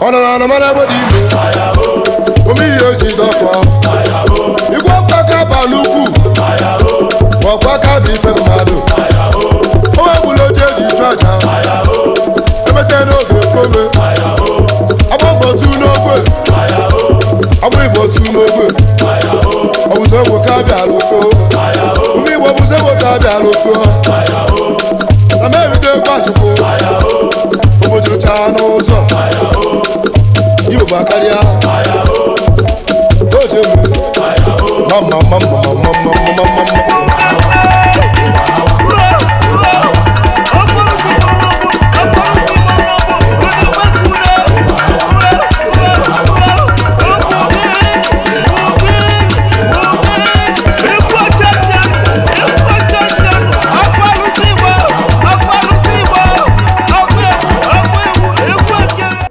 Ọ nọ na anamara ebe dị ime ome ihe ozi dọfọ igwe ọkpaka bara ukwu ma ọkwa ka bụ ife mmadụ o wegbula oji eji chụ aja emesịa n'oge prome agba mbọ tu n'ogwe agba igbo tu n'ogwe ọbụzọ ogwe ka bịa lụtụ ụmụ Igbo bụzọ ogwe ka bịa lụtụ na m ebido egwu Achukwu ụbọchịrịcha n'ụzọ Igbo bụ akarịa.